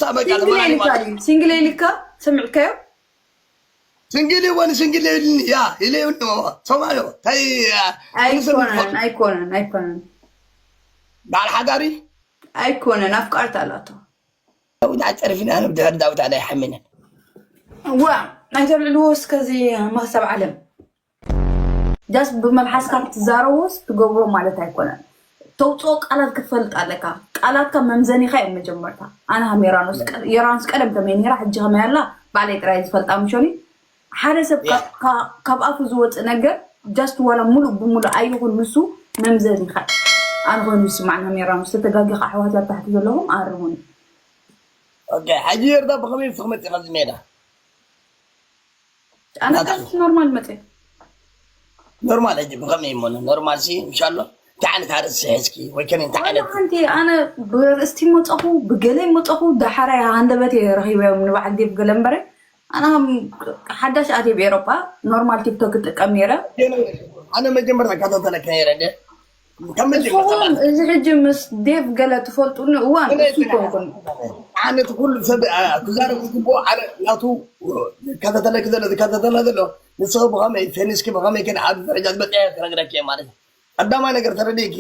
ሳበቃ ሲንግል ለማን ኤሊካ ይባል? ድዩ? ሲንግል ኤሊካ ሰሚዕካዮ? ሲንግል ይወን ሲንግል ይልኒ ያ ይለዩን ሰማዮ ታይ ኣይኮነን ኣይኮነን ኣይኮነን ባል ሓዳሪ ኣይኮነን ኣፍቃርት ኣላቶ ዳውዳ ጨርፊና ንብድሕር ዳውዳ ናይ ሓሚነን ዋ ኣይተልዕልዎ እስከዚ ማክሰብ ዓለም ጃስ ብመልሓስካ ክትዛረቦስ ትገብሮ ማለት ኣይኮነን። ተውፅኦ ቃላት ክትፈልጥ ኣለካ። ቃላትካ መምዘኒኻ እዮም መጀመርታ። ኣነ ሃም የራኖስ ቀ- የራኖስ ቀደም ከመይ ነይራ ሕጂ ከመይ ኣላ ባዕለይ ጥራይ ዝፈልጣ ምሾኒ ሓደ ሰብ ካብ- ካብ- ካብ ኣፉ ዝወፅእ ነገር ጃስት ዋላ ሙሉእ ብሙሉእ ኣይኹን ንሱ መምዘኒኻ እዩ። ኣነ ኮይኑ ዝስማዕኒ ሃም የራኖስ ተተጋጊኻ ኣሕዋት ኣብ ታሕቲ ዘለኹም ኣርሙኒ። ኦኬ፣ ሕጂ የርዳ ብኸመይ ንስኺ መፂኻ ኣብዚ ሜዳ? ኣነ ኖርማል መፀ ኖርማል ሕጂ ብኸመይ እሞ ኖርማል ሲ እንሻሎ እንታይ ዓይነት ኣርእስቲ ሒዝኪ ወይ ከነ እንታይ ዓይነት ሓንቲ ኣነ ብርእስቲ መፀኹ ብገለ መፀኹ ዳሓራይ ሃንደበት እየ ረኺበዮም ንባዕል ዴቭ ገለ እምበረ ኣነ ሓዳሽ ኣትየ ብኤሮፓ ኖርማል ቲክቶክ እጥቀም ነይረ ኣነ መጀመርታ ካታተለካ ነይረ እዚ ሕጂ ምስ ዴቭ ገለ ትፈልጡኒ እዋን እሱ ይኮንኩን ኣነ ኩሉ ሰብ ክዛረብ ዝግብኦ ኣነ ናቱ ዝከታተለክ ዘሎ ዝከታተልና ዘሎ ንስኺ ብኸመይ ፌኒስኪ ብኸመይ ግን ኣብዚ ደረጃ ዝበፅሐ ክነግረክ እየ ማለት እዩ ቀዳማይ ነገር ተረዲእኪ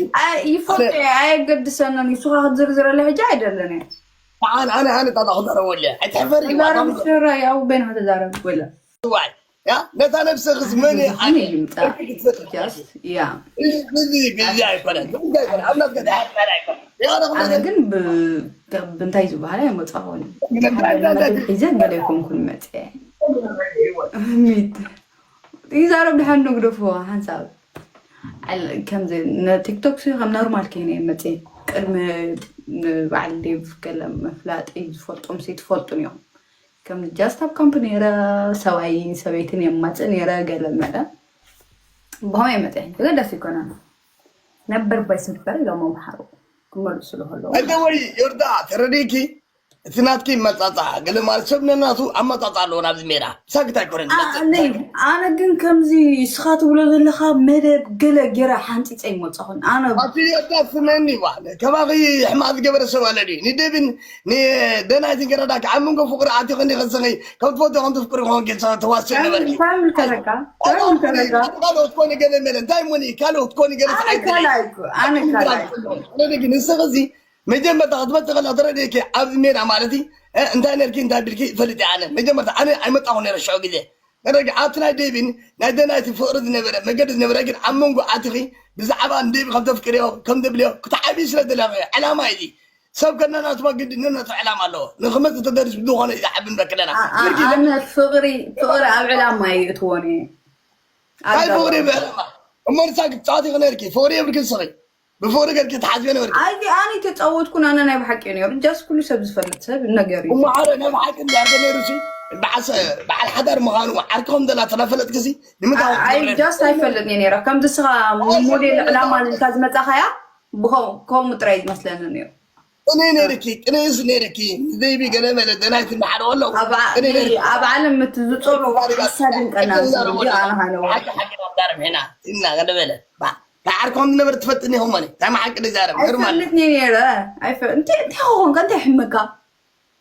ይፈልጦ እየ ኣየገድሰንን ንሱኻ ክትዝርዝረለ ሕጂ ኣይደለን እየ ኣነ ኣነ ጣጣ ክዛረበለ ኣይትሕፈሪ ዛረብ ስራ ያው በይንኻ ተዛረብ ወላ ዋይ ያ ነታ ነብስኽስ መን እያ ኣነ ይምፃ just yeah እዚ እዚ ኣይኮነን እዚ ኣይኮነን ኣብ ናትካ ዝሓፍር ኣይኮነን ኣነ ግን ብ- ብእንታይ ዝበሃል ኣይመፃኹን ሒዘ ገለ ይኮንኩን መፅአ ሚት ይዛረብ ድሓን ንግደፎ ሓንሳብ ከምዚ ቲክቶክ ሲ ከም ኖርማል ከይነ መፅአ ቅድሚ ንባዕል ዴቭ ገለ መፍላጠይ ዝፈልጦም ሲ ትፈልጡን እዮም ከም ጃስት ኣብ ካምፕ ነይረ ሰብኣይ ሰበይትን የማፅእ ነይረ ገለ መለ ብኸመይ መፀ ገደስ ይኮነ ነበር ባይ ስንበር ኢሎም ኣምሓሩ ክመልሱ ለከለዉ እገ ወይ ዮርዳ ተረዲእኪ እቲ ናትኪ መጻጻ ገለ ማለት ሰብ ነናቱ ኣመጻጻ ኣለዎ ናብዚ ሜዳ ሳክት ኣይኮነን ዝመጽእ። ኣነይ ኣነ ግን ከምዚ እስኻ ትብሎ ዘለኻ መደብ ገለ ገይረ ሓንፂፀ ይመፀኹን ኣነ ኣብቲ ዮርዳ ስመኒ ዋ ከባኺ ሕማቅ ዝገበረ ሰብ ኣለ ድዩ ንደብን ንደናይትን ገረዳ ኣብ መንጎ ፍቅሪ ኣቲ ክንዲ ከሰኺ ከም ትፈትዮ ከም ትፍቅሪ ኮንኪ ተዋስኦ ነበርኪ እንታይ ምልከለካ እንታይ ምልከለካ ካልኦት ኮኒ ገለ መለ እንታይ ሞኒ ካልኦት ኮኒ ገለ ኣነ ካልኣይ እኮ ኣነ ካልኣይ እኮ ንስኺ እዚ መጀመርታ ክትመፅእ ከላ ተረዲእኪ ኣብዚ ሜዳ ማለት እዩ እንታይ ነርኪ እንታይ ቢልኪ ይፈልጥ እየ ኣነ መጀመርታ ኣነ ኣይመጣኹ ነረ ሽዑ ግዜ ነረጊ ኣብቲ ናይ ደቢን ናይ ደናይቲ ፍቅሪ ዝነበረ መገዲ ዝነበረ ግን ኣብ መንጎ ኣትኺ ብዛዕባ ንደቢ ከም ተፍቅርዮ ከም ተብልዮ ክትዓብዪ ስለ ዘለኺ ዕላማ እዩ ሰብ ከነናትማ ግዲ ነናቱ ዕላማ ኣለዎ ንክመፅእ ተደሪስ ብዝኾነ እዩ ዝዓቢ ንበክለና ኣነ ፍቅሪ ፍቅሪ ኣብ ዕላማ እዩ እትዎኒ እንታይ ፍቅሪ ብዕላማ እሞ ንሳ ክትፃወት ይኽነርኪ ፍቅሪ የብልክን ስኺ ብፍቕሪ ገርኪ ትሓስብዮ ነበርኪ። ኣይ ኣነ ተጻወትኩን ኣነ ናይ ብሓቂ ነይሩ ጃስ ኩሉ ሰብ ዝፈልጥ ሰብ ነገር እዩ። እሞ ሓደ ናይ ብሓቂ እንድሕር ተነይሩ ሲ በዓል ሓዳር ምዃኑ ዓርክኹም ዘላ ተላፈለጥኪ ሲ ንምንታይ ኣይ ጃስት ኣይፈልጥን እየ ነይረ ከምዚ ስኻ ሞዴል ዕላማ ኢልካ ዝመጻኻያ ብኸ- ከምኡ ጥራይ ዝመስለኒ ነይሩ። ቅንኢ ነይርኪ ቅንኢስ ነይርኪ ዘይቢ ገለ መለ ደናይት እናሓደወ ኣለዉ ኣብ ዓ- ቅንኢ ነይርኪ ኣብ ዓለም እቲ ዝጸልኦ ሓሳድን ቀናን ሰብ እንዲ ኣነ ሃነወ። ሓቂ ሓቂ ነው ዛረብ ሄና እና ገለ መለ ባ- ዳዓር ከም ዝነበር ትፈጥኒ ኢኹም ማለት እንታይ መሓቂ ንዛረብ ግርማ ኣይፈልጥኒ ነይረ ኣይፈ- እንታይ እንታይ ኾንካ እንታይ ሕመካ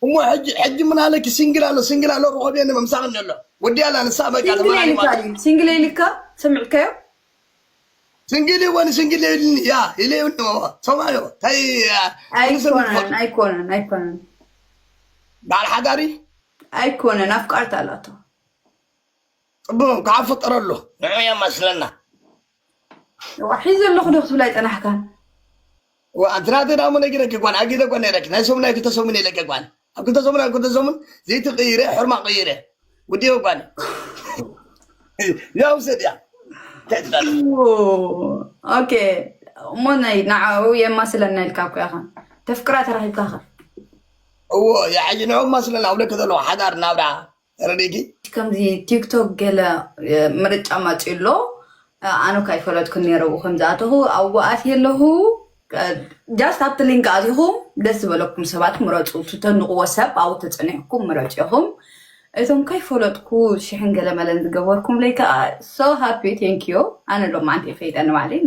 እሞ ሕጂ ሕጂ ምን ኣለኪ ሲንግል ኣሎ ሲንግል ኣሎ ርኾብ የነ መምሳኽ ኣሎ ወዲ ኣላ ንሳ በቃ ሲንግል ለማኒ ኢልካ ድዩ ሲንግል ኢልካ ሰሚዕካዮ ሲንግል ይወን ሲንግል ይልኒ ያ ኢለ ይውኒ ሰማዮ ታይ ኣይኮነን ኣይኮነን ኣይኮነን በዓል ሓዳሪ ኣይኮነን ኣፍቃርት ኣላቶ ጽቡቕ ከዓ ፈጠረሉ ንዑ የመስለና ሒዘ ኣለኹ ዶ ክትብል ኣይጸናሕካን ኣንቲ ናተይ ዳሞ ነጊረኪ ጓል ኣጊዘ ጓል ነይረኪ ናይ ሰሙን ናይ ክልተ ሰሙን ኢለኪ ጓል ኣብ ክልተ ሰሙን ኣብ ክልተ ሰሙን ዘይትቅይረ ሕርማ ቅይረ ውዲዮ ጓል ያው ሰድያ ኦኬ እሞ ናይ ንዓኡ የማስለና ኢልካ እኮ ኢኻ ተፍቅራ ተራኺብካ ኸ እዎ የሕጂ ንዑ ማስለና ኣብ ለከ ዘለኹ ሓዳር ናብራ ተረዲእኪ? ከምዚ ቲክቶክ ገለ ምርጫ ማፂኡ ኣሎ ኣነ እኳ ኣይፈለጥኩን ነይረ ብኡ ከምዝኣተኹ ኣብኡ ኣትየ ኣለኹ just ኣብቲ link ኣቲኹም ደስ ዝበለኩም ሰባት ምረፁ ትተንቕዎ ሰብ ኣብኡ ተፀኒሕኩም ምረፁ ኢኹም እቶም ከይፈለጥኩ ሽሕን ገለ መለን ዝገበርኩምለይ ከዓ so happy thank you ኣነ ሎማዓንቲ ፈይጠ ንባዕለይ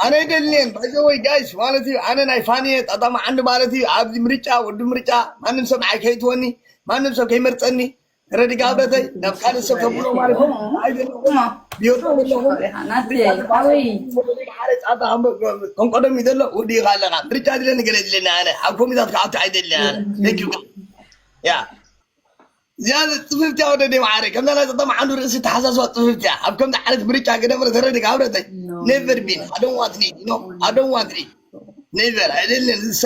ኣነ ኣይደልየን ባይዘወይ ጋይስ ማለት እዩ። ኣነ ናይ ፋንየ ጣጣማ ዓንዲ ማለት እዩ። ኣብዚ ምርጫ ወዲ ምርጫ ማንም ሰብ ንዓይ ከይትወኒ፣ ማንም ሰብ ከይመርፀኒ። ረዲ ጋብረተይ ናብ ካልእ ሰብ ተብሎ ማለት እዩ። ኣይደለኹም። ቢዮቶ ኣለኹም። ሓደ ጻታ ከም ቀደም እዩ ዘሎ። ወዲኻ ኣለኻ። ምርጫ ድለኒ ገለ ድለኒ ኣነ ኣብ ኮሚታት ክኣቱ ኣይደልየን ኣነ። Thank you ጋይስ። ያ ዝያዳ ጽፍፍቲ ወደ ደም ዓረ ከምዛ ናይ ጸጠም ዓንዱ ርእሲ ተሓሳስባ ጽፍፍቲ ኣብ ከምዚ ዓይነት ምርጫ ገደምረ ተረድግ ኣብረተይ ነቨር ቢን ኣዶን ዋንት ኒ ኖ ኣዶን ዋንት ኒ ነቨር ኣይደለን ዝሰ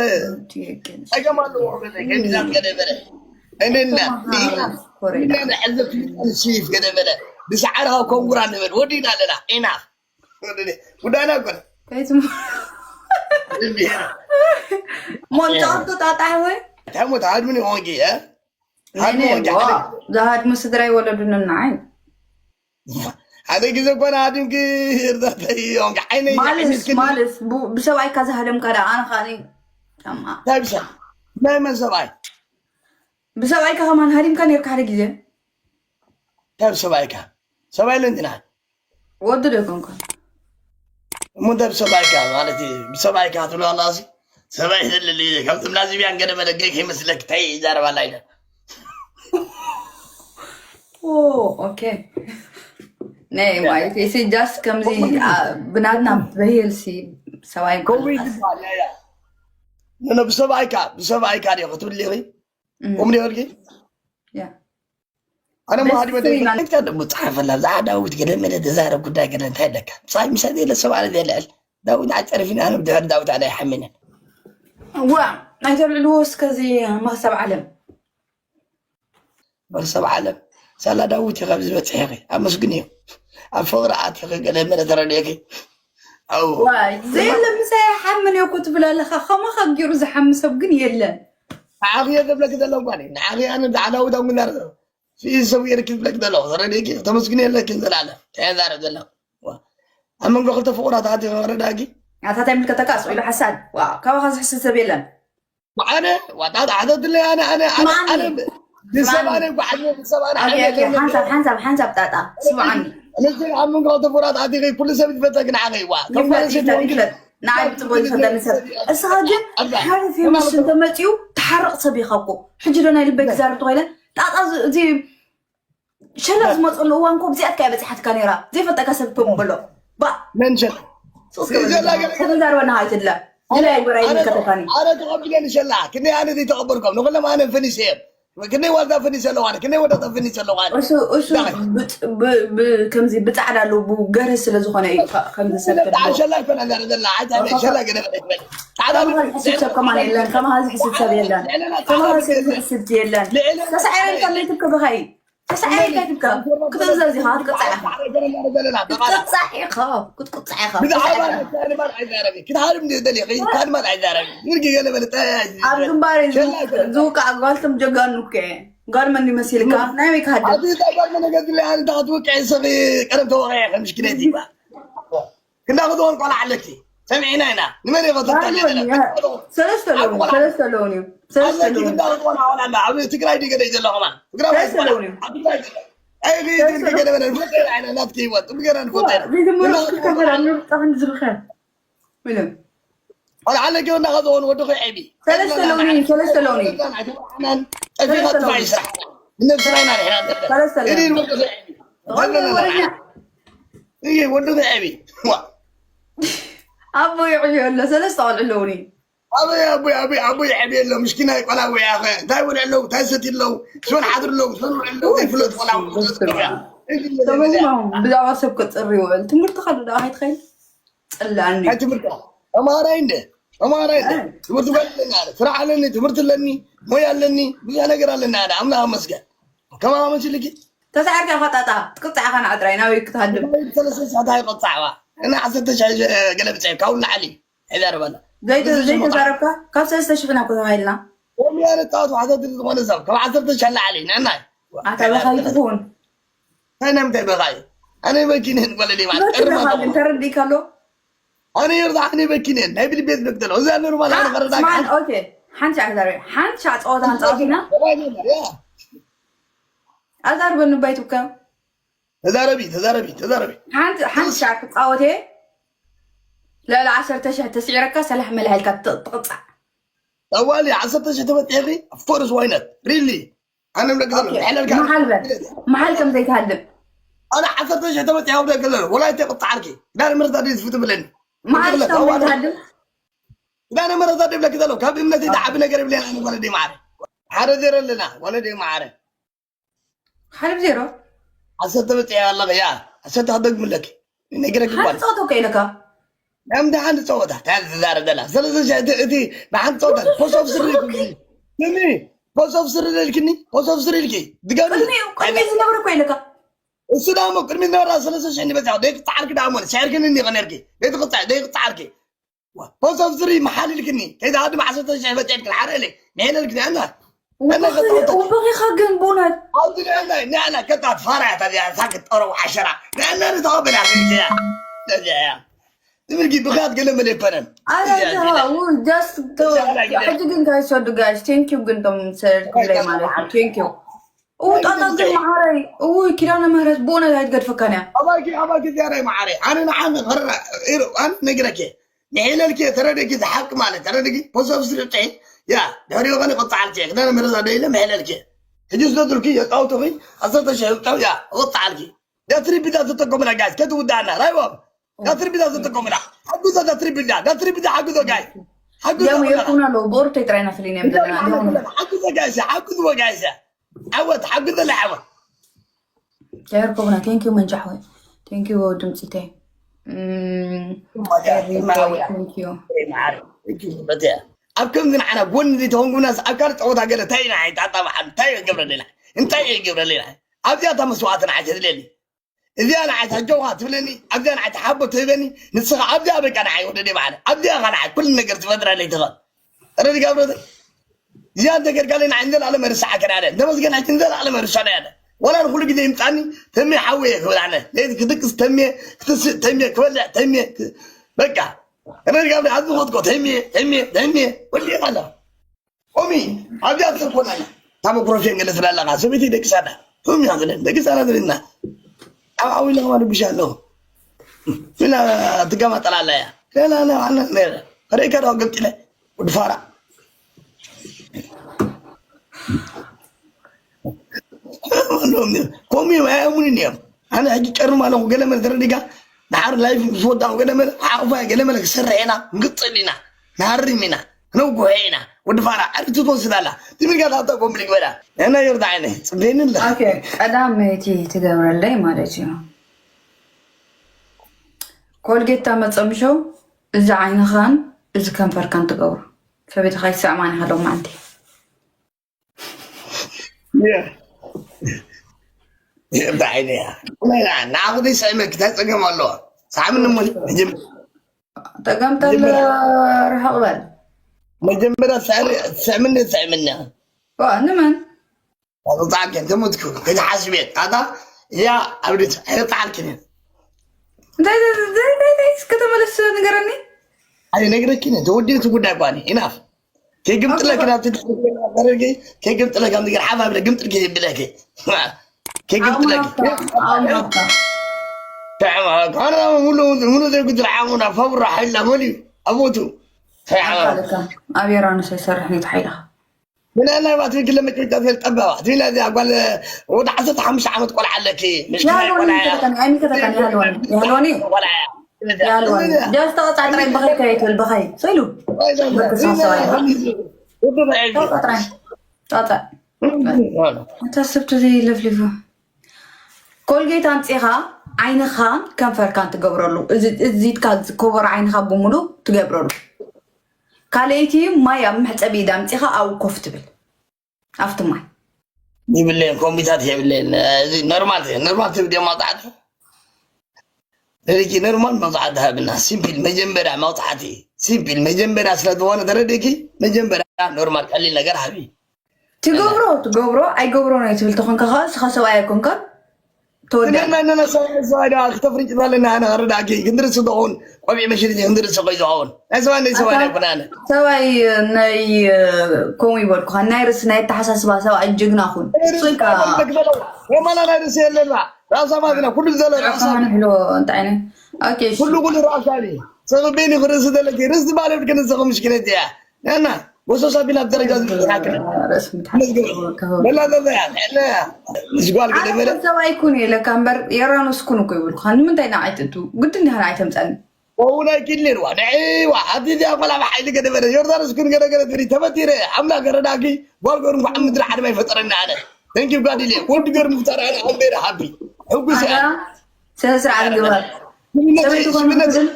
ጸገም ኣለዎ ወገዘ ከሚዛት ገደበረ እንና ንሕዘብ ሲፍ ገደበረ ብሰዓርኻ ኮንጉራ ንበል ወዲና ኣለና ኢናፍ ጉዳይና ኮነ ሞንጫ ጣጣ ወይ ታሞ ታድምን ሆንጊ እ ዝሃድሙ ስድራ ይወለዱኒ ንዓይ ሓደ ግዜ እኮ ንሃዲምኪ እርዳታ እዮም ዓይነይ ማልስ ማልስ ብሰብኣይካ ዝሃደምካ ዳ ኣነ ከዓ ጫማ እንታይ ብሰብ ናይ መን ሰብኣይ ብሰብኣይካ ከማን ሃዲምካ ነርካ ሓደ ግዜ እንታይ ብሰብኣይካ ሰብኣይ ለንቲና ወዲ ዶ ይኮንኩ እሞ እንታይ ብሰብኣይካ ማለት እዩ ብሰብኣይካ ትብሎ ኣላ ሲ ሰብኣይ ዘለል ከምቲ ላዚብያን ገለ መለ ገይ ከይመስለክ እንታይ ይዛረብ ኣላ ኢለ ኦኬ ናይ ማለት ሲ ጃስት ከምዚ ብናትና በየል ሲ ሰብኣይ ኮቪድ ይባል ያ ያ ብሰብኣይካ ብሰብኣይካ ዲ ክትብል ኢኺ ቁም ዲ ወልኪ ያ ኣነ መሃዲ መደብካ ደሞ ጸሓፈላ ብዛዕባ ዳዊት ገለ መለ ተዛረብ ጉዳይ ገለ እንታይ ኣለካ ብጻይ ምሳት የለ ሰብ ኣለ የልዕል ዳዊት ኣጨርፊና ኣነ ብድሕሪ ዳዊት ኣነ ኣይሓምንን ዋ ኣይተልዕልዎ እስከዚ መክሰብ ዓለም መክሰብ ዓለም ሳላ ዳዊት ኢኻ ኣብዚ በጽሕኺ ኣመስግንዮ ኣብ ፍቕሪ ኣቲኺ ገለ መለ ተረድኤኪ ዘየለ ምሳይ ሓምን እኮ ትብል ኣለኻ ከማኻ ገይሩ ዝሓሚ ሰብ ግን የለን ንዓኺ እየ ዘብለኪ ዘለኹ ጓለይ ንዓኺ ኣነ ብዛዕባ ዳዊት ኣብ ግንዛር ስኢዝ ሰብ ገይርኪ ዝብለኪ ዘለኹ ተረዲእኪ ከተመስግኒ የለኪን ዘላለም እንታይ ዛረብ ዘለኹ ኣብ መንጎ ክልተ ፍቑራት ኣቲ ክረዳእኪ ኣታ እንታይ ምልከተካ ስቕ ኢሉ ሓሳድ ካባኻ ዝሕስድ ሰብ የለን ብዓነ ዋጣት ዓተትለይ ኣነ ኣነ ኣነ ኣነ ብሰብ ኣነ ጓዓዝ ብሰብ ኣነ ሓንሳብ ሓንሳብ ሓንሳብ ጣጣ ስምዓኒ ንስን ኣብ መንጎ ክልተ ፍቑራት ኣቲ ኩሉ ሰብ ይፈተክ ንዓኺ ዋ ከም ጓል ሰብ ይፈትክ ንዓይ ብፅቡቅ ዝፈተኒ ሰብ እስኻ ግን ሓደ ፌመስ እንተመፅኡ ትሓርቕ ሰብ ኢኻ እኮ ሕጂ ዶ ናይ ልበይ ክዛረብ ተኮይነ ጣጣ እዚ ሸላ ዝመፀሉ እዋን ኮ ብዚኣትካ እያ በፂሓትካ ነይራ ዘይፈልጠካ ሰብ ኮ በሎ ባ መን ሸላ ተዛርበና ኣይትድለ ገለ ኣይበራ ይምልከተካኒ ኣነ ተቐቢለ ንሸላ ክንደይ ኣነ ዘይተቐበልኩም ንኩሎም ኣነ ፈኒሰ እየ ክንደይ ዋልታ ፈኒሰ ኣለኹ ኣነ ክንደይ ወዳታ ፈኒሰ ኣለኹ ኣነ እሱ እሱ ከምዚ ብፃዕዳ ኣለዉ ገርህ ስለ ዝኾነ እዩ ከምዚ ሰብ ተድሎ ሸላ ይኮና ዘላ ሸላ ገለ ጻዕዳ ዝሕስብ ሰብ ከማን የለን ከማኻ ዝሕስብ ሰብ የለን ከማኻ ዝሕስብ የለን ተሳዒረን ከለይ ትብከ ብኸይ ተሳዒረን ከትብከ ክትእዘዝ ኢኻ ክትቅፃዕ ኢኻ ክትቅፃዕ ኢኻ ክትቅፃዕ ኢኻ ብዛዕባ ካልማት ኣይዛረብ ክትሃርም ደሊ ካልማት ኣይዛረብ ምርጊ ገለ በለ ኣብ ግንባር ዝውቃዕ ጓልቶም ጀጋኑ እኮ እየ ጓል መን ይመሲልካ ናይ ወይ ክሃድም ኣብዚ ጸገም ነገር ዝለ ኣንታ ክትውቅዕ ሰኺ ቀደም ተወቂዐ ከም ሽክለት ይባ ክንዳ ክትወን ቆልዓ ኣለኪ ሰሚዕና ኢና ንመን ኢኸ ተታሊ ዘለና ሰለስተ ኣለውን ሰለስተ ኣለውን እዩ ሰለስተ ኣለውን ክንዳ ክትወን ኣወላ ኣላ ኣብ ትግራይ ድዩ ገደይ ዘሎ ከማን ትግራይ ወይ ሰለስተ ኣለውን እዩ ኣብ ትግራይ ዘሎ ኣይ ጊዜ ትግደ በለ ንፈጠ ኢና ናትኪ ይወጥ ብገና ንፈጠ ኢና ዘይትምሩ ክትከፈል ኣብ ምርጫ ክንዲ ዝብኸ ምንም ኣልዓለ ጌርና ከዝኾኑ ወዲ ኸይዐቢ ሰለስተ ለውኒ ሰለስተ ለውኒ ጠፊኻ ጥፋ ይስራሕ ንነብስና ኢና ንሕና ዘለና ሰለስተ ለውኒ እኔን ወዲ ኸይዐቢ ወዲ ኸይዐቢ ኣቦ ይዕብዮ ኣሎ ሰለስተ ቆልዑ ኣለውኒ ኣበይ ኣቦይ ኣበይ ኣቦይ ይዕብዮ ኣሎ ምስኪናይ ቆላቦ ያኸ እንታይ ወልዕ ኣለዉ እንታይ ሰትዩ ኣለዉ ስበን ሓድር ኣለዉ ስበን ውዕል ኣለዉ ዘይፍለጥ ቆላቦ ብዛዕባ ሰብ ክፅር ይውዕል ትምህርቲ ካሉ ዳ ኣይትኸይል ፅላኒ ተማሃራይ እንደ ተማሃራይ እንደ ትምህርቲ በል ኣለኒ ስራሕ ኣለኒ ትምህርቲ ኣለኒ ሞያ ኣለኒ ብዙሕ ነገር ኣለኒ ኣነ ኣምላኽ መስገን ከማኻ መሲልኪ ተሳዕርካ ኢኻ ጣጣ ትቅጻዕ ኢኻ ንዓጥራይ ናበይ ክትሃድም ሰለስተ ሰዓት ኣይቆጻዕዋ እና ዓሰርተ ሻሕ ገለብጸ ካብኡ ንላዕሊ ኣይዛረበና ዘይተዛረብካ ካብ ሰለስተ ሽሕ ኢና ተባሂልና ወሚያ ንጣወት ዋሕተት ዝኾነ ሰብ ካብ ዓሰርተ ሻሕ ንላዕሊ ንዕናይ ኣታ በኻይ ትኹን ናይ ምንታይ በኻይ ኣነ መኪነን ጓለ ሌባ ቀርማ ተረዲእካ ኣሎ ኣነ የርዳ ኣነ በኪነን ናይ ብልቤት በክተሎ እዛ ኖርማል ኣነ ከረዳ ስማን ኦኬ ሓንቲ ሻዕ ክዛረብ ሓንቲ ሻዕ ፀወታ ንፃወት ኢና ኣዛርበኒ ባይቱካ ተዛረቢ ተዛረቢ ተዛረቢ ሓንቲ ሓንቲ ሻዕ ክፃወት እየ ልዕሊ ዓሰርተ ሽሕ ተስዒረካ ሰላሕ መላሕ ኢልካ ትቕፃዕ። ጠዋሊ ዓሰርተ ሽሕ ተበፂሕኺ? Of course, why not? Really? ኣነ ምለክ ዘሎ ሕለልካ መሓል በል። መሓል ከም ዘይትሃድም። ኣነ ዓሰርተ ሽሕ ተበፂሐ ክብለክ ዘሎ ወላ ይተቕፃዓልኪ። ዳር ምርታ ድዩ ዝፍትብለኒ? መሓል ከም ዘይትሃድም። ዳነ መረታ ደብለክ ዘሎ ካብ እምነተይ ዝዓቢ ነገር የብለይን። ኣነ ወለደይ ማዕረ ሓደ ዜሮ ኣለና። ወለደይ ማዕረ ሓደ ዜሮ። ዓሰርተ በፂሐ ኣለኺ። ያ ዓሰርተ ክደግምለኪ። ነግረክ ሓደ ጸወታ እኮ ኢለካ። ናምዳ ሓንቲ ጸወታ እንታይ ትዛረብ ዘላ? ስለዚ እቲ እቲ ንሓንቲ ጸወታ ኮሶፍ ስሪ ስሚ ኮሶፍ ስሪ ኢልክኒ። ኮሶፍ ስሪ ኢልኪ ድገሚ። ቅድሚ ቅድሚ ዝነበረ እኮ ኢለካ። እሱ ዳሞ ቅድሚ ዝነበራ ሰለስተ ሽሕ ንበዛ ደቂ ጻዕርኪ ዳሞ ሸርክኒ እንዲኸ ነርኪ። ደቂ ጻዕ ደቂ ጻዕርኪ ኮሶፍ ስሪ መሓል ኢልክኒ። ከይዳ ዓዲ ዓሰርተ ሽሕ በፂሐ ኢልክኒ። ሓደ ኢለ ንሕነ ኢልክኒ ኣና ኣና ከጣውታ ወበኺኻ ግን ብእውነት ኣብዚ ንዕና ንዕና ከጣት ፋራ እያ ታዚያ ሳክት ጠረው ዓሸራ ንዕና ንተቐበል እያ ዝልክያ ነዚያ እያ ትብልኪ ብኽያት ገለ መለ ይኮነን ኣረጃ just ሕጂ ግን ጋይስ ወዱ ጋይስ ቴንኪዩ ግን ቶም ሰርክብለይ ማለት እዩ ቴንኪዩ እው ጣጣ ግን መዓረይ እው ኪዳነ ምህረት ብእውነት ኣይትገድፈካን እያ ኣባኪ ኣባኪ ዚያዳይ መዓረይ ኣነ ንዓን ኸረ ኣነ ነግረኪ ንሒለልኪ ተረደኪ ዝሓቂ ማለት ተረደኪ ፖሶፍ ስርቂ ያ ድሕሪ ኾነ ቅጻዓልኪ ክዳነ ምህረት ኣደይለ ምሒለልኪ ሕጂ ስለትልኪ የጣውትኺ ኣሰርተ ሽሕ ጣው ያ ቅጻዓልኪ ዳትሪ ቢዳ ተጠቀሙላ ጋይስ ከትውዳና ራይዎም ዳትሪ ቢዳ ተጠቀሙላ ሓጉዞ ዳትሪ ቢዳ ዳትሪ ቢዳ ሓጉዞ ጋይስ ሓጉዞ ያሙ የኩና ሎ ቦርቶ ይጥራይና ፍሊን የምደና ሓጉዞ ጋይስ ሓጉዞ ጋይስ ዓወት ሓጉዞ ለዓወት ከየርከቡና ቴንኪዩ መንጫሕ ወይ ቴንኪዩ ድምፂተይ ኣብ ከምዚ ንዓና ጎኒ ዘይተወንጉናስ ኣብ ካልእ ፀወታ ገለ እንታይ ኢና ዓይጣጣ በዓል እንታይ ገብረለና እንታይ ገብረለና ኣብዚኣ እታ መስዋዕቲ ንዓይ ተድልየኒ እዚኣ ንዓይ ታጀውካ ትብለኒ ኣብዚኣ ንዓይ ተሓቦ ትህበኒ ንስኻ ኣብዚኣ በቃ ንዓይ ወደደ በዓል ኣብዚኣ ኻ ንዓይ ኩሉ ነገር ትፈጥረለይ ትኽእል ረዲ ጋብረተ እዚኣ እንተገርካለይ ንዓይ ንዘለኣለም ርስዓካ እያ እንተመስገን ሕጂ ንዘለኣለም ርስዓና እያ ወላ ንኩሉ ግዜ ይምፃኒ ተሜ ሓወየ ክብል ኣነ ለይቲ ክድቅስ ተሜ ክትስእ ተሜ ክበልዕ ተሜ በቃ ረዲ ጋብረ ኣብዚ ኾትኮ ተሜ ተሜ ተሜ ወዲእ ኣላ ቆሚ ኣብዚኣ ትሰኮና እያ ታመኩረፌን ገለ ስላለካ ሰበይቲ ደቅሳና ቶም እያ ዝለን ደቅሳና ዝልና ኣብ ዓው ኢለ ከማ ድብሻ ኣለኹ ኢላ ትጋማ ጠላላ እያ ሌላ ሌላ ነረ ከደይካ ዶ ገምጢለ ወዲ ፋራ ከምኡ እዮም ኣየሙንን እዮም ኣነ ሕጂ ጨርም ኣለኹ ገለመለ ተረዲጋ ድሓር ላይፍ ምስ ወዳኹ ገለመለ ሓቑፋ ገለመለ ክሰርሕ ኢና ንግፅል ኢና ንሃርም ኢና ነውጉሖ ኢና ወዲ ፋራ ዕርፍቲ ትወስድ ኣላ ትብል ጋር ኣብታ ኮምፕሊክ በላ ንሕና ይርዳ ዓይነ ፅበይኒ ኣላ ቀዳመይቲ ትገብረለይ ማለት እዩ ኮልጌት ታመፀምሾ እዚ ዓይንኻን እዚ ከንፈርካን ትገብሮ ሰበይትኻ ይስዕማኒ ሃለው ማዓንቲ ብዓይነያ ንዓኹ ዘይስዕመኪ እንታይ ፀገም ኣለዋ ሳዕምኒ እሞ ጠገምተል ርሕቕ በል መጀመርያ ትስዕምኒ ትስዕምኒ ንመን ጣልኪ ተሞትኩ ከይትሓስብ እየ ጣጣ እዚኣ ኣብ ሪት ኣይጣልኪን እንታይ እንታይ እንታይ እስከ ተመለስ ንገረኒ ኣይነግረኪን ተወዲእቲ ጉዳይ ኳኒ ኢናፍ ከይግምጥለኪ ናብቲ ደረገ ከይግምጥለኪ ኣብ ነገር ሓፍ ኣብለ ግምጥልኪ ይብለኪ ከይግምጥለኪ ካና ሙሉ ሙሉ ዘይጉድል ዓሙና ፈብሮ ሓይልና መን እዩ ኣቦቱ ኣብ የራንስ ኣይሰርሕን እዩ ተሓይልኻ ምን ያህል ናይባት ግን ለመጨረሻ ጊዜ ጠበባ ትቢላ እዚኣ ጓል ወደ ዓሰርተ ሓሙሽተ ዓመት ቆልዓ ኣለኪ ይሃልወኒ ይምልከተካን ኣይምልከተካን ይሃልወኒ ይሃልወኒ ይሃልወኒ ጃስተ ቐፃ ጥራይ በኸይ ከይትብል በኸይ ሰኢሉ በክሳሰዋይ ጣጣ ጥራይ ጣጣ እታ ስብቲ ለፍሊፉ ኮልጌት ኣምፂኻ ዓይንኻን ከንፈርካን ትገብረሉ እዚትካ ዝኮበሮ ዓይንኻ ብምሉ ትገብረሉ ካልኣይቲ ማይ ኣብ መሕፀቢ ኢዳ ኣምፂኻ ኣብኡ ኮፍ ትብል ኣብቲ ማይ ይብለየን ኮምቢታት የብለየን እዚ ኖርማል ኖርማል ትብል ዲኦም ማውፃዕቲ ሕጂ ኖርማል መውፃዕቲ ሃብና ሲምፕል መጀመርያ መውፃዕቲ ሲምፕል መጀመርያ ስለዝኾነ ተረዲእኪ መጀመርያ ኖርማል ቀሊል ነገር ሃቢ ትገብሮ ትገብሮ ኣይገብሮ ናይ ትብል ተኾንካ ከዓ እስኻ ሰብኣይ ኣይኮንካን ተወዳ ትገና እነና ሰብኣይ ሰብኣይ ደኣ ክተፍርጭ ዘለና ኣነ ክረዳእኪ ክንድርስ ዝኸውን ቆቢዕ መሽሪቲ ክንድርስ ኮይ ዝኸውን ናይ ሰብኣይ ናይ ሰብኣይ ኣይኮነ ኣነ ሰብኣይ ናይ ከምኡ ይበልኩኻ ናይ ርስ ናይ ኣተሓሳስባ ሰብኣይ ጅግና ኩን ስልካ ወማላ ናይ ርስ የለና ራሳ ማትና ኩሉ ዘለ ራሳ ንብሎ እንታይ ዓይነት ኦኬ እሺ። ኩሉ ኩሉ ራሳ ተቐበይኒ ክርእሲ ዘለኪ ርእሲ ባለ ብድከ ነዘኸ ምሽኪነት እያ። ያና ወሶሳ ቢላ ደረጃ ዝምጥራክን ርእሲ ምትሓት መዝግብ ከሆ በላ ዘዘያ ንዕለ ዝጓል ገደ ኣነ መለ ሰብ ኣይኩን እየ ለካ እምበር የራኖስ ኩን እኮ ይብልኩኻ። ንምንታይ ንዓይ ትእቱ? ግድን ዲኻ ንዓይ ተምፀኒ? ወውናይ ኪድሊን ዋ ንዒ ዋ ኣቲ እዚኣ ቆላ ብሓይሊ ገደ መለ ዮርዳኖስ ኩን ገደ ገደ ትሪ ተበቲረ ኣምላክ ረዳኪ ጓል ገሩ እንኳዕ ምድሪ ዓድማ ይፈጠረና ኣነ። Thank you ጋዲሌ ወዲ ገሩ ምፍጠር ኣነ ኣምቤረ ሃቢ ሕጉስ እያ። ኣታ ስነ ስርዓት ግበር። ሽምነት ሰበይቲ ኮነ ሽምነት ክትብል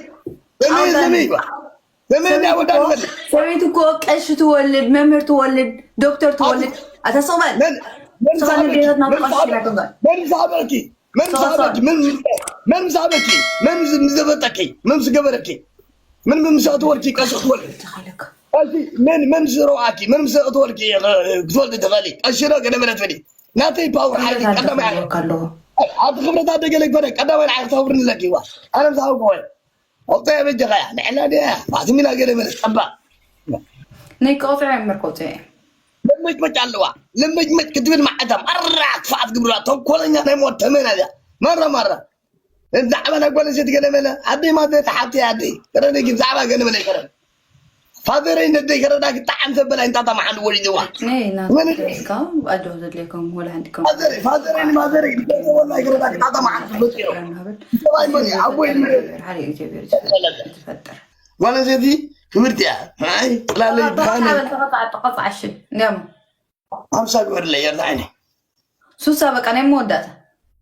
ዘመይ ኣውዳን ዘመይ ዋ ዘመይ ሰበይቲ እንዳወዳን እኮ ወል ሰበይቲ እኮ ቀሺ ትወልድ፣ መምህር ትወልድ፣ ዶክተር ትወልድ። ኣታ ስቕ በል። መን መን ስቕ በል ሳበኪ ንብረት ናብ መን ቀሺ ሳበ ኢላ ትንበር። መን ሳበኪ መን ስቕ ስቕ። ሳበኪ መን መን ሳበኪ መን ዝዘበጠኪ መን ዝገበረኪ መን መን ምሳእትወልኪ ቀሺ ክትወልድ ተኻለካ። ቀሺ መን መን ዝረውዓኪ መን ምሳእትወልኪ ክትወልድ ትኽእሊ ቀሺ ዶ ገለ መለ ትበሊ ናተይ ፓወር ሓይሊ ክብረት ቀዳማይ ኣልተፈጥሮካ ኣለዎ። ኣብቲ ክብረት ኣደገለ ይኮነ ቀዳማይ ንዓይ ክተኽብርኒ ኣለኪ ዋ ኣነ ምሳበኮ ኣውፅያ በጃኻ እያ ንዕላ ድያ ፋስሚላ ገለ መለ ፀባ ናይ ከውፅዕ እምበር ከውፅዕ እየ። ለመጭመጭ ኣለዋ ለመጭመጭ ክትብል መዓልታ ማራ ክፍኣት ግብራ ተንኮለኛ ናይ ሞት ተመና እያ ማራ ማራ ብዛዕባ ናይ ጓል ኣንስተይቲ ገለ መለ ኣደይ ማዘር ሓብቲ ኣደይ ከረደጊ ብዛዕባ ገለ መለ ይከረ ፋዘረይ ነደይ ከረዳጊ ጣዕም ዘበላ እንታታ መሓንድ ወሊድዋ ነይ መን ናትካ ኣጆ ዘድልየኩም ወላ ሓንዲኩም ፋዘረይ ፋዘረይ ንማዘረይ ወላ ይከረዳጊ ጣዕም መሓንድ ወሊድዋ ሰብኣይ መን እዩ? ኣቦይ መን እዩ? ሓደ እግዚኣብሔር ዝፈጥር ጓል ኣንስተይቲ ክብርቲ እያ። ኣይ ጥላለይ ብርሃነይ ተቐጻዕ ተቐጻዕ እሺ እንዲያም ሓምሳ ግበርለይ የርታ ዓይነይ ሱሳ በቃ ናይ መወዳእታ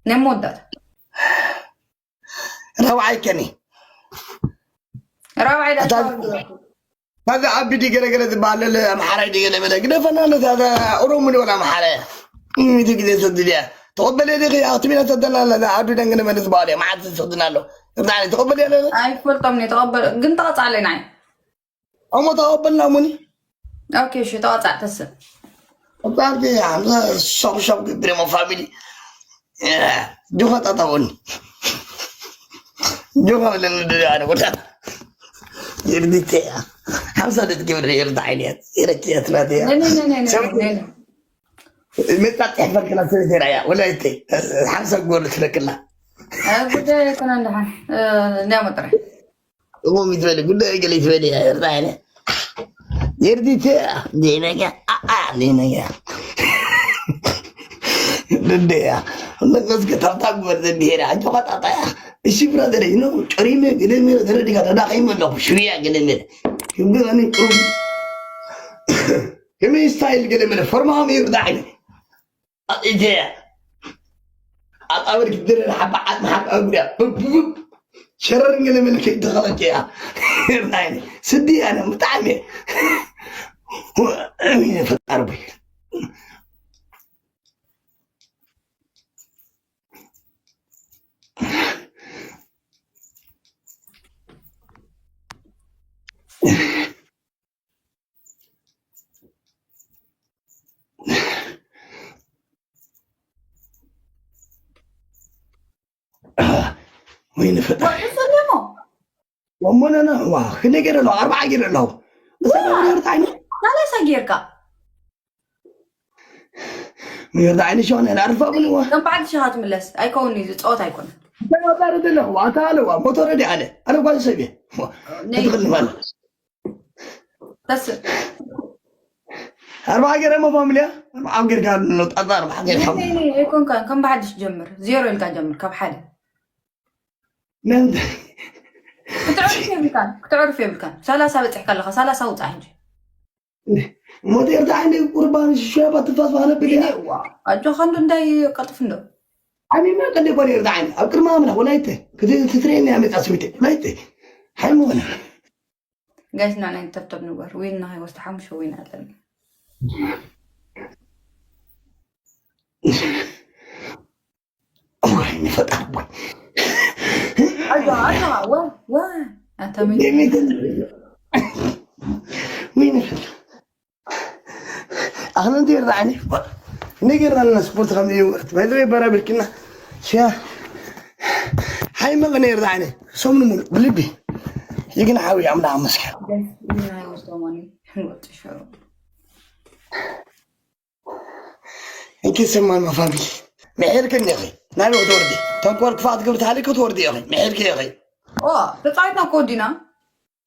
ናይ መወዳእታ ራብዓይ ከኒ ራብዓይ ዳ ኣታ ታዚ ዓቢ ዲ ገለገለ ዝበሃል ኣምሓራይ ዲ ገለመለ ግደፈና ነዛ ኦሮሞ ዲ ወላ ኣምሓራይ እቲ ግዜ ሰድድ እያ ተቐበለ ዲኺ ኣኽትሚና ሰደና ኣለና ዓዱ ደንግነ መለ ዝበሃል እያ መዓት ዝሰድና ኣሎ እርዳኒ ተቐበል ያለ ኣይፈልጦም እየ ተቐበል ግን ተቐጻለይ ንዓይ እሞ ተቐበልና ሙኒ ኦኬ እሺ ተቐጻዕ ተስእ ተቐጻዕ ሓምሳ ሸብሸብ ግብሬ ሞ ፋሚሊ ጆኻ ጣጣ ወኒ ጆኻ ለንድያ ወዳ የርዲቴያ ሓምሳ ደት ግብሪ የርዳ ዓይንያት የረክያት ናትያ መጣጥ ይሕፈር ክላ ሰበይተይ ራያ ወላይተይ ሓምሳ ጎል ትለክላ ጉዳይ ኣይኮነ እንደሓን እንዲያ መጥረ እሞ ይትበል ጉዳይ ገለ ይትበል እያ እርታ እኔ የርዲተ ዜነኛ ኣኣ ዜነኛ ደደያ መቀዝከ ታብታ ግበር ዘብሄር ኣጆ ኸጣጣያ እሺ ብራዘር ነው ጨሪመ ገደል ሜረ ተረዲካ ተዳኸይመ ኣለኹ ሽርያ ገደል ሜረ ክብገዛኒ ጥሩ ከመይ ስታይል ገደል ሜረ ፈርማም ይርዳዕኒ ኣጥኢተያ ኣብ ኣበርክ ድረር ሓባ ዓጽሚ ሓባ እጉያ ብብብ ሸረር ገለ መለ ከይተኸለከያ ርዳይኒ ስዲ ኣነ ብጣዕሚ እየ ፈጣሪ ቦይ ወይኒ ፈጣሪ ወሞነና ዋ ክንደይ ገይረ ኣለኹ ኣርባዓ ገይረ ኣለኹ ሰላሳ ጌርካ ምርዳ ዓይኒ ሸሆነ ኣርፋ ብልዋ ከም በዓል ሽኻ ትምለስ ኣይከውን እዩ ዝፀወት ኣይኮነ ተባባሪ ዘለኹ ኣታ ኣለዋ ሞቶረ ዲ ኣለ ኣነ ጓል ሰብ እየ ክትኽል ማለት ተስእ ኣርባዓ ገይረ እሞ ፋሚልያ ኣርባዓ ጌርካ ኣሎ ጣጣ ኣርባዓ ጌርካ ኣይኮንካ ከም ብሓድሽ ጀምር ዜሮ ኢልካ ጀምር ካብ ሓደ ክትዕርፍ የብልካን ክትዕርፍ የብልካን ሰላሳ በፂሕካ ኣለካ ሰላሳ ውፃእ ሕጂ ሞት ኤርትራ ዓይኒ ቁርባን ሸባ ትፋስ ባነብል እያ ኣጆኻ እንዶ እንዳይ ቀጥፍ እንዶ ዓሚማ ቀንደ ጓል ኤርትራ ዓይኒ ኣብ ቅድሚ ኣምላኽ ወላይተ ክትትሬኒ ኣመፃ ስዊተ ወላይተ ሓይሚ ኾነ ጋይስ ንዓና ንተብተብ ንግበር ዊን ንኸይወስድ ሓሙሽተ ዊን ኣለና እዋይ ንፈጣሪ እዋይ ኣጆኻ ኣጆኻ ወ ወ ኣንተ ምን ደሚትን ወይ ንፈጣሪ ኣኽለ እንተ ይርዳዕኒ ንጌርና ኣለና ስፖርት ከም ይወርት ባይዘ በራ ብልክና ሽያ ሓይመ ኸነ ይርዳዕኒ ሰሙን ሙሉ ብልቢ ይግን ሓዊ ኣምላኽ መስኪ እንኪ ሰማን ፋሚሊ ምሕርክ እኒኺ ናበይ ክትወርዲ ተንኮል ክፋት ግብሪ ተሃሊክ ክትወርዲ ኢኺ ምሕርክ ኢኺ ተፃዊትና እኮ ወዲና